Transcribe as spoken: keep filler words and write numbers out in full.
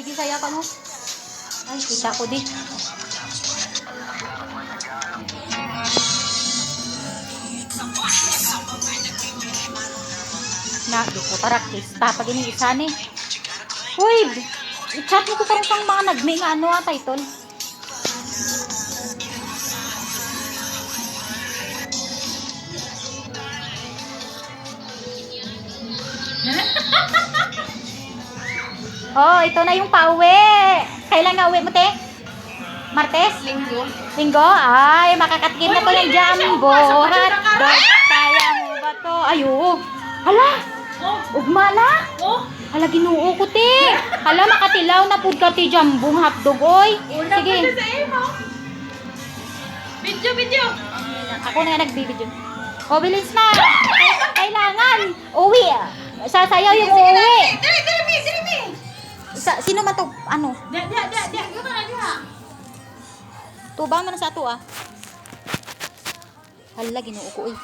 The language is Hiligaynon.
Bisaya ka, no? Ay, kita ko di. Na, di ko tarakista. Pag ini isa ni. Uy, i-chat mo ko karong sang mga nagmi nga ano, ah, title. Oh, ito na yung pauwi. Kailan nga uwi mo, te? Martes? Linggo. Linggo? Ay, makakatikim na to ng Jumbo hotdog. Kaya mo ba to? Ay, oo. Hala! Oh. Ugma na? Oh. Hala, Ginoo ko, te. Hala, makatilaw na pud ka, te, Jumbo nga hotdog, oy. Una Sige. pa sa imo. Video, video. Ako na nga nagbibideo. O, bilis na. Kailangan. Uwi. Sasayaw yung Sige, sige, uwi. Dali, dali, dali, dali. Sa, sino man to? Ano? Diya, diya, diya, diya. Diya ka na, diya. Tuba man sa ato, ah. Hala, Ginoo ko, uy.